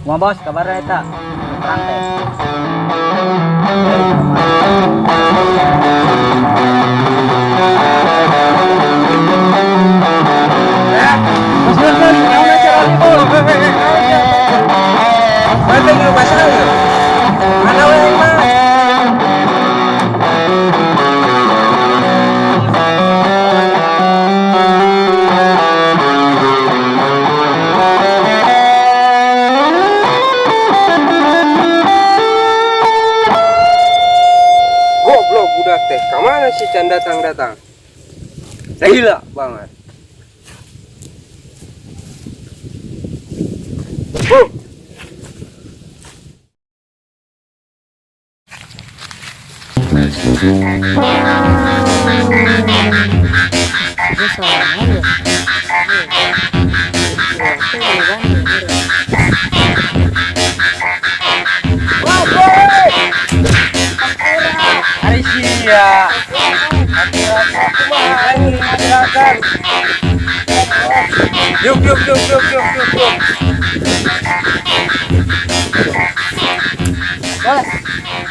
Kumaha, Bos, kabarna eta? Perang teh. Bos, bos, bos, naon acara ieu, Bos? Mana yang pasal ya? Mana we mah? Goblok budak teh, kemana sih can datang-datang? Gila banget. Oh. Gue sorangan ya. Iya, itu beneran ya. Ari sia. Kumaha anjing gerakan. Yuk yuk yuk yuk yuk yuk yuk. Bos,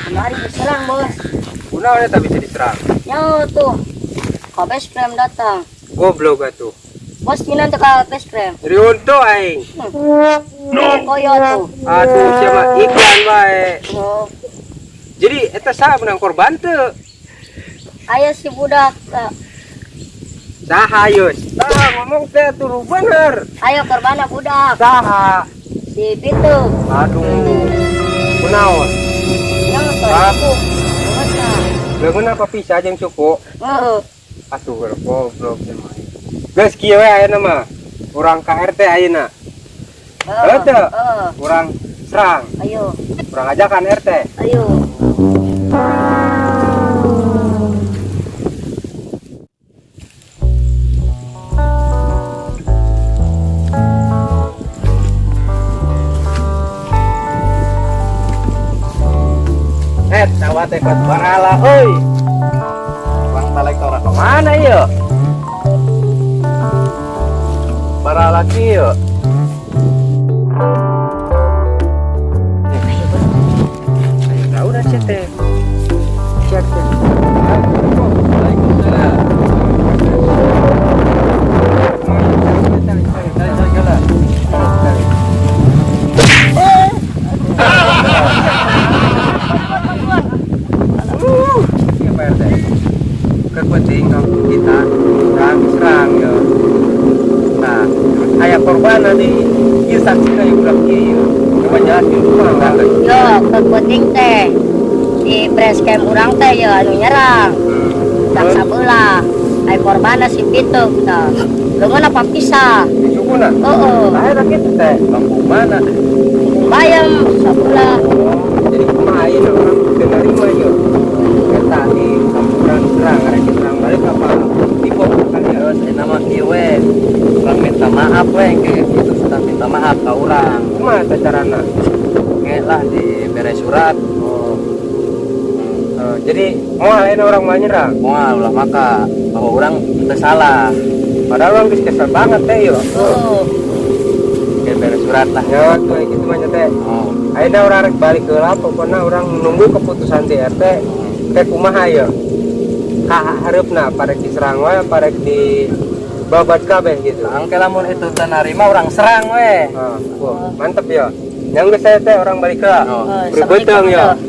kemarin diserang, Bos. Kunaon eta bisa diserang? Nyawa tuh. Ka base camp datang. Goblok atuh. Bos minang teu ka base camp. Jadi untung aing. No. Koyo tuh. Aduh, siapa iklan bae. Oh. Jadi eta saha menang korban teu? Aya si budak. Saha yus? Saha ngomong teh tuh bener. Ayo korbanna budak. Saha? Si Pitu. Aduh. Kunaon? Nyawa tuh. Ah. Aku. Bosna. Leungeun apa pisah jeung suku? Heeh. Atuh goblok mah. Geus kieu we ayeuna mah. Urang ka RT ayeuna. Heeh. Teu. Heeh. Urang serang. Ayo. Urang ajakan RT. Ayo. Eh, tawa teh kuat barala euy. Urang balik ka mana ieu? Barala kieu. Ayo, Bos. Ayo tahu dah sia teh. Sia teh. Waalaikumsalam. Cari cari cari. Iya Pak RT. Kepenting kampung kita urang diserang ya. Nah, terus aya korban nanti ieu saksina ieu budak ieu. Coba jelasin kumaha. Yo, kepenting teh di base camp urang teh ya anu nyerang. Budak sabelah. Ai korbanna si Pitu tah. Leungeun apa pisah? Di sukuna. Heeh. Nah, eta kitu teh. Kampung mana? Bayam sabelah. Oh, jadi kumaha ayeuna urang teu narima ieu. Eta di kampung urang diserang, arek diserang balik apa dibom kali ya. Terus nama kieu we. Urang minta maaf we kayak gitu sudah minta maaf ka urang. Kumaha teh carana? Ge lah dibere surat. Oh. Jadi moal ayeuna urang mah nyerang. Moal ulah maka bahwa urang teu salah. Padahal urang geus kesel banget teh ieu. Heeh. Ge bere surat lah. Ya, tuh gitu mah nya teh. Oh. Ayeuna urang rek balik heula pokona urang nunggu keputusan di RT teh kumaha ieu. Ka hareupna parek diserang wae parek di babat kabeh gitu. Angke lamun itu teu narima urang serang we. Ah, wah, mantep ya. Yang geus saya teh urang balik heula. Oh. Heeh, Berbeuteng ya. Assalamualaikum.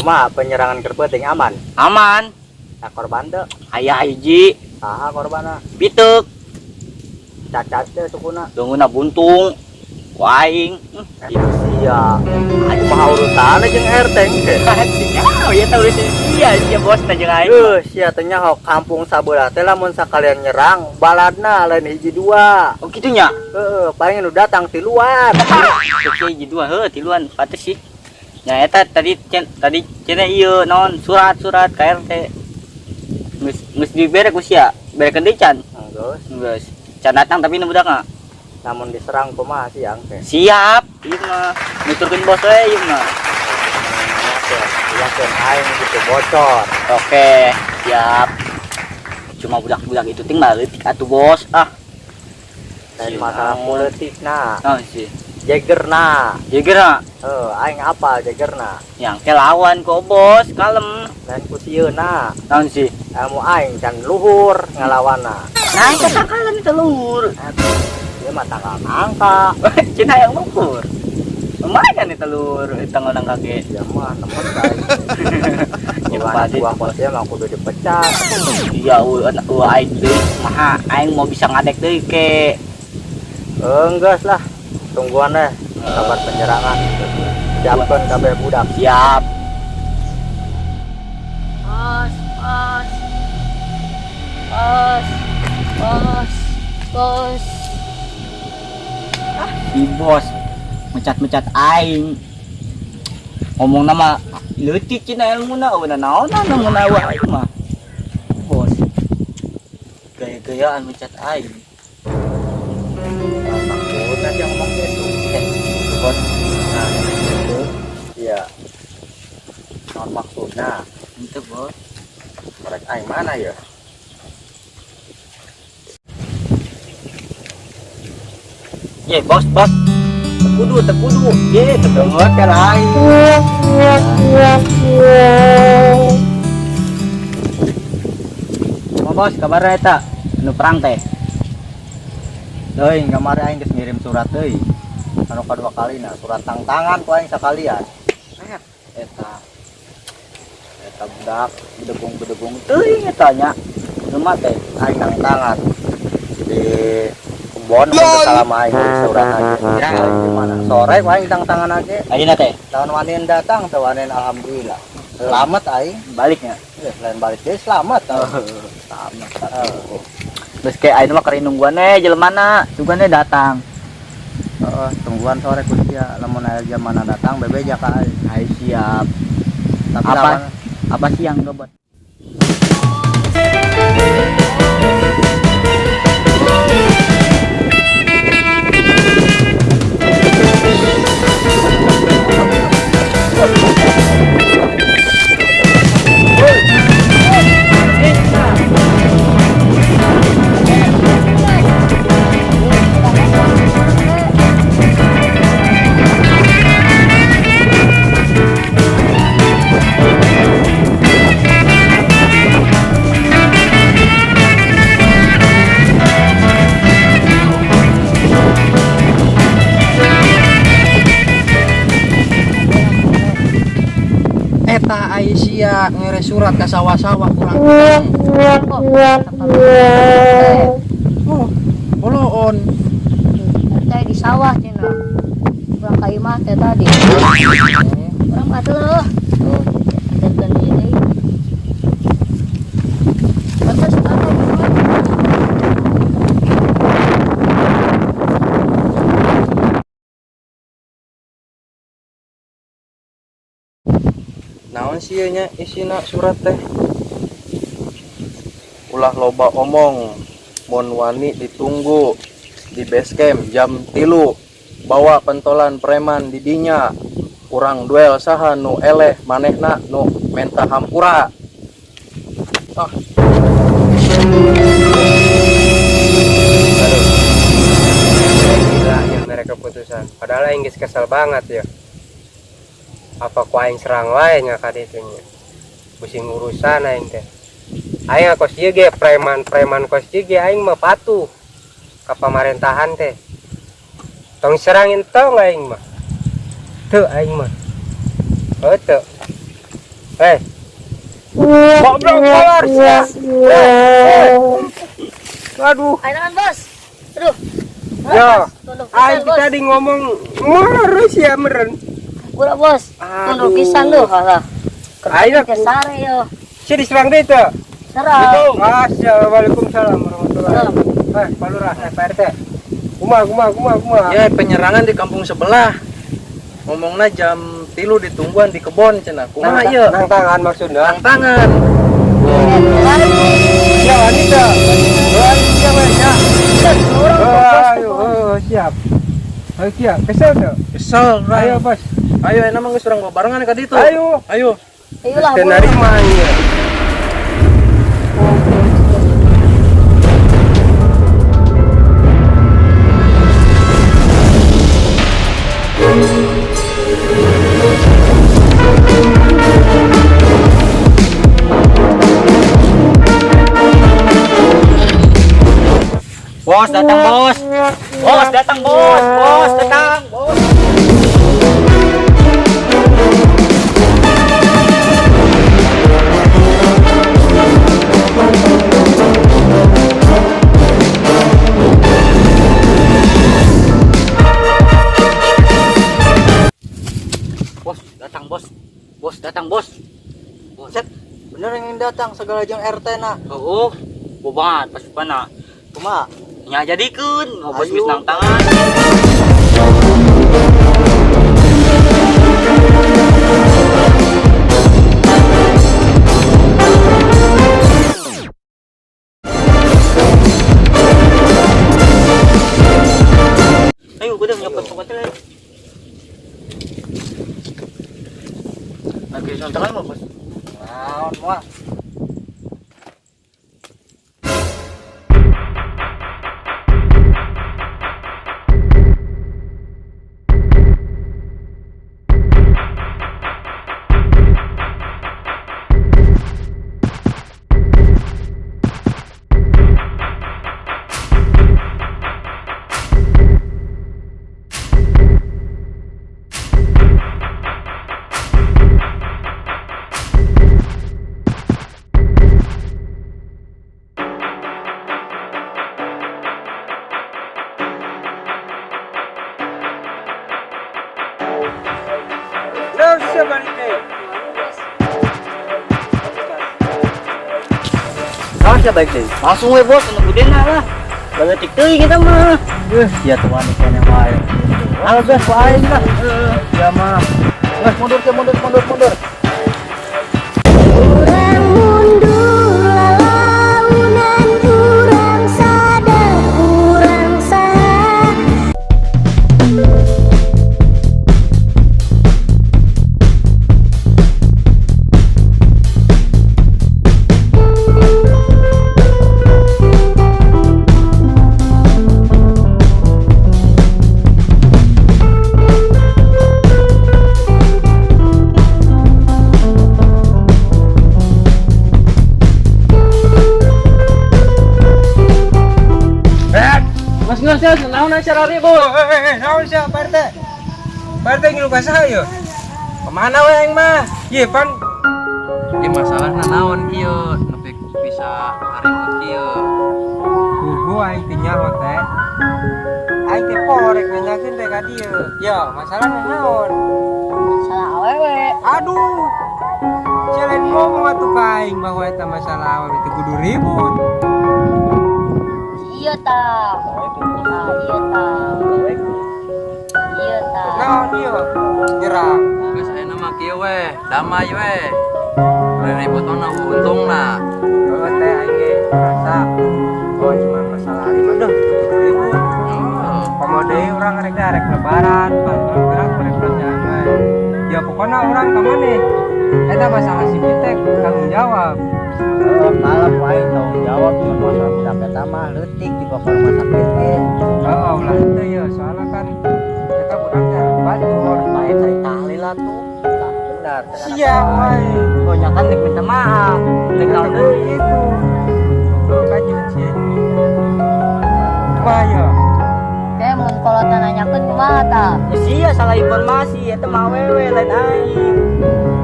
Kumaha penyerangan keur peuting, aman? Aman. Nah, korban teu? Aya hiji. Saha korbanna? Pitek. Cacat teh sukuna? Leungeunna buntung. Ku aing. Itu sia. Kumaha urusanna jeung RT engke? Oh, iya tahu sih sia sia bos na jeung aing. Heuh, sia teh nyaho kampung sabelah teh lamun sakalian nyerang, baladna lain hiji dua. Oh, kitu nya. Heeh, paling nu datang tiluan. Cek hiji dua heuh tiluan pantes sih. Nya eta tadi tadi cenah ieu naon surat-surat ka RT. Geus geus dibere ku sia, berekeun deui can. Geus. Geus. Can datang tapi nu budak mah. Lamun diserang kumaha sih engke? Siap, ieu mah. Nuturkeun bos we ieu mah. Yakin aing gitu bocor. Oke, siap. Cuma budak-budak itu ting mah leutik atuh bos. Ah, Lain masalah politik nah. Oh sih. Jegerna. Jegerna. Heuh, aing apal jegerna. Yang ke lawan kok bos, kalem. Lain ku sieuna. Naon sih? Ilmu aing can luhur ngalawanna. Nah, itu kalem itu luhur. Ieu mah tanggal angka. Cina yang luhur. Lumayan nih telur, tanggal nangka ge. Ya mah nemen aing. Ya, Buah pasti. buah kos mah kudu dipecat. Iya, aing deui maha aing mau bisa ngadek deui ke. Enggeus lah. Tungguan deh kabar penyerangan. Siapkeun kabeh budak. Siap. Bos, bos. Bos, bos, bos. Si bos mecat-mecat aing. Ngomong nama leutik cina ilmuna eueuh naonan ilmuna aing mah. Bos. Gaya-gayaan mecat aing. Maksudna sih ngomong gitu. Bos. Nah, itu Iya. Naon maksudna? itu bos. Mereka aing mana ya? Ye, bos, bos. Tekudu, tekudu. Ye, tekudu. Dengar kan aing. Oh, bos, kabarna eta? Anu perang teh. Teuing kamari aing geus ngirim surat deui. Anu kadua kalina surat tangtangan ku aing sakalian. Eta. Eta budak bedegong-bedegong teuing eta nya. Rumah teh. Aing tangtangan di kebon mun teu salah mah aing surat aja. Ya. Gimana? Sore ku aing tangtangan aja. Ayeuna teh Tahun wanin datang, teu wanin alhamdulillah. Selamat aing. baliknya. Eh, lain balik deui selamat. Selamat. Terus kayak ayeuna mah keur nungguan we jelemana, tungguan we datang. Heeh, tungguan sore ku sia lamun aya jamana datang bebeja ka aing. Ai siap. Tapi Apa? lawan Apa sih yang ngebuat? Eta ai sia ngere surat ka sawah-sawah kurang. Oh, teh. Oh, boloon. Teh di sawah cenah. Urang ka imah teh tadi. Urang mah teu. Anterkeun ieu deui. Pantes apa bos? Naon sih nya isina surat teh? Ulah loba omong, mun wani ditunggu di base camp jam 3, bawa pentolan preman di dinya, urang duel saha nu eleh manehna nu menta hampura. Ah. Aduh. Gila ya mereka keputusan. Padahal aing geus kesel banget ya. Apa ku aing serang wae nya ka ditu nya. Pusing urusan aing teh. Aing kos ieu ge preman-preman kos ieu ge aing mah patuh ka pamarentahan teh. Tong serangin tong aing mah. Teu aing mah. Oh teu. Eh. Goblok keluar sia. Aduh. Ayo bos. Aduh. Ya. Tunduh Aing pisan, bos. tadi ngomong marah sia meren. Udah bos. Tunduh pisan tuh, halah. Ayo. Ke sare yo. Sia diserang deui teu? Serang. Assalamualaikum warahmatullahi. Eh, Pak Lurah, Pak RT. Kumaha kumaha kumaha kumaha. Ya penyerangan di kampung sebelah. Ngomongna jam 3 ditungguan di kebon cenah. Kumaha ieu? Nang tangan maksudna. Tang tangan. Ya wanita. Wah, siap ya. Ayo, oh, siap. Ayo siap. Kesel tuh. Kesel, Ayo, Bos. Ayo enak mah geus urang barengan ka ditu. Ayo. Ayo. Ayolah. Teu narima ieu. Bos datang bos. Bos datang bos. Bos datang bos. Bos datang bos. Bos datang bos. Bos. Set, bener yang datang segala jeung RT na. Oh, bobangan pasukan. Kumaha? Nya jadikeun, oh, bos Ayo. geus nang tangan. Ayo, kudu nyokot tongkat teh. Lagi nang tangan mah, Bos. Naon moal? Nah, siap balik deui. Naon sia baik deui? Langsung we bos, anu gudena lah. Leutik teuing kita mah. Sia tuan kene wae. Halo geus ku aing lah. Ya mah. Geus mundur ke mundur mundur mundur. Urang mundur lalaunan, urang sadar, urang saha. Mas geus geus naon acara ribut? Eh, naon sia Pak RT? Pak RT ngilu ka saha ieu? Kemana we aing mah? Ieu pan Ini masalahna naon ieu nepi bisa ribut ieu. kudu aing teh nyaho teh. Aing teh porek nanyakeun teh ka dieu. Ya, masalahna naon? Salah awewe. Aduh. Sia lain ngomong atuh ka aing bahwa eta masalah awewe teh kudu ribut. Iya ta. Nah, iya ta. Iya ta. Naon ieu? Nyerang. Geus ayeuna mah kieu we, damai we. Ributna untungna. Heeh teh aing ge rasa oh cuma masalah hari mah deh kudu ribut. Oh. Komo deui urang rek rek lebaran, pan gerak rek belanjaan we. Ya pokokna urang ka maneh. Eta masalah si Pitek tanggung jawab. Oh, kalem wae tanggung jawab cuma masalah budak eta mah leutik dibawa ke rumah sakit ge. Heeh, ulah teu ya, soalnya kan eta budak teh batur. Bae cari ahli lah tuh. Tah benar. Sia wae. Oh, nya kan rek minta maaf. Rek naon deui. Itu. Tuh kajian sih. Wah ya. Kayak mun kolotna nanyakeun kumaha ta? Ya sia salah informasi eta mah awewe lain aing.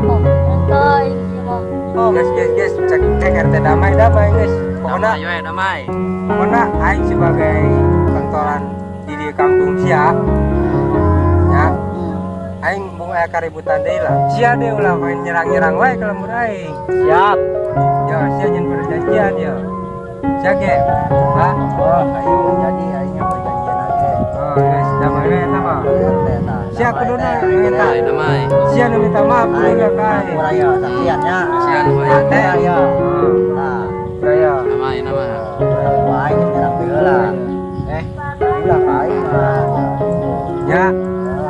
Oh, henteu. RT damai damai geus. Pokona Damai we, damai. Pokona aing sebagai pentolan di kampung sia. Ya. Aing embung aya kaributan deui lah. Sia deh ulah main nyerang-nyerang wae ka lembur aing. Siap. Ya, sia nyen perjanjian ya. Sia ge. Hah? Oh, ayo jadi aing perjanjian aja. Oh, geus damai we eta mah. RT tah. Sia kuduna minta. Damai, damai. Sia nu minta maaf kudu ka aing. Hampura ya, saksian nya. Saksian, we. Hampura ya. Oh, Tah. gaya. Damai nama. Wah, aing nyerang deui lah. Ulah ka aing mah. Ya.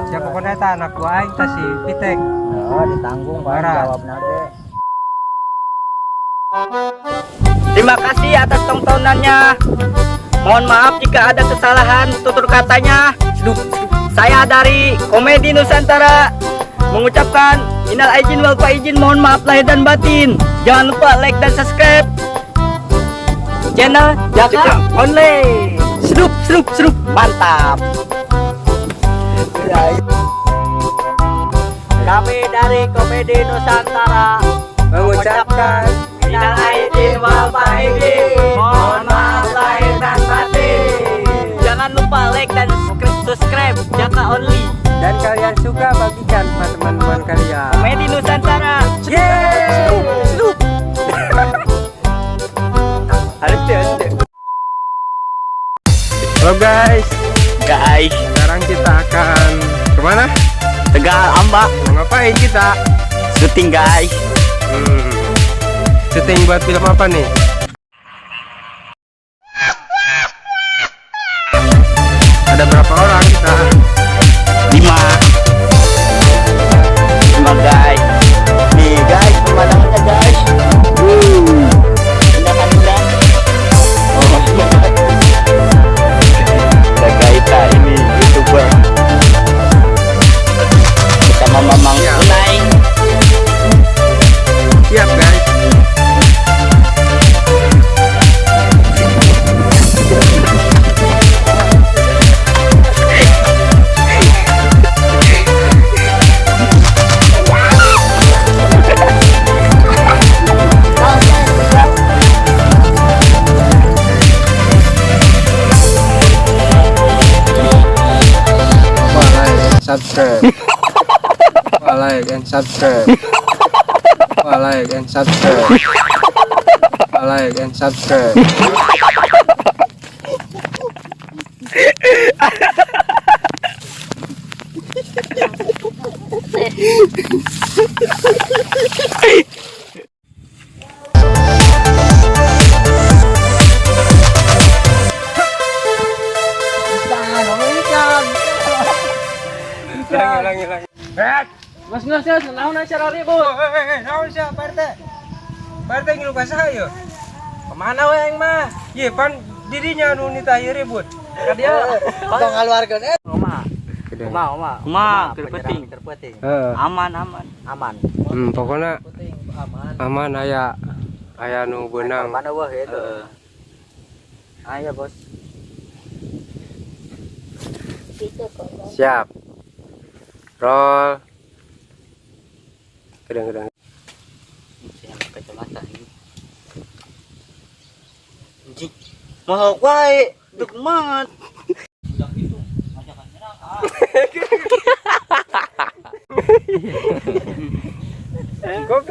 Sia pokoknya eta anak gua aing tah si Pitek. Oh, ditanggung bae Barat. Jawabna ge. Terima kasih atas tontonannya. Mohon maaf jika ada kesalahan tutur katanya. Saya dari Komedi Nusantara mengucapkan minal aidin wal faizin, mohon maaf lahir dan batin. Jangan lupa like dan subscribe channel Jaka Only. Serup serup serup, mantap. Kami dari Komedi Nusantara Mengucapkan Minal aidin wal faizin, mohon maaf lahir dan batin. Jangan lupa like dan subscribe Jaka Only. Dan kalian suka bagikan sama teman-teman kalian. Komedi Nusantara. Yeay! Serup. Harus deh, harus deh. Halo guys, Guys, sekarang kita akan kemana? Tegal Amba. Mau ngapain kita? Syuting, guys. Syuting buat film apa nih? Ada berapa orang kita? Lima. Lima, guys. Nih guys, pemandangannya, guys. Wuh. Indah kan, indah. Oh. Ada Gaita ini youtuber. Bersama Mamang Iya. Unai. Siap guys. Like, subscribe. Like and subscribe. Like and subscribe. Like and subscribe. Hilang, hilang, hilang. Mas, mas, mas, naon acara ribut? Eh, eh, eh, naon sia, Pak RT? Pak RT ngilu ka saha ieu? Kemana we aing mah? Ye, pan dirinya nu nitah ieu ribut. Ka dia. Tong ngaluarkeun eh. Kumaha? Kumaha, kumaha? Kumaha, keur penyerang peuting. Keur peuting. Heeh. Aman, aman. Aman. Pokoknya aman aya aya nu beunang. Mana wah gitu. Heeh. Ayo, Bos. Gitu kok. Siap. Roll. Kedang-kedang. Saya kacamata ini. Anjing. Mahal wae, dek banget. Udah gitu, ajakan nyerang. Ah. Kok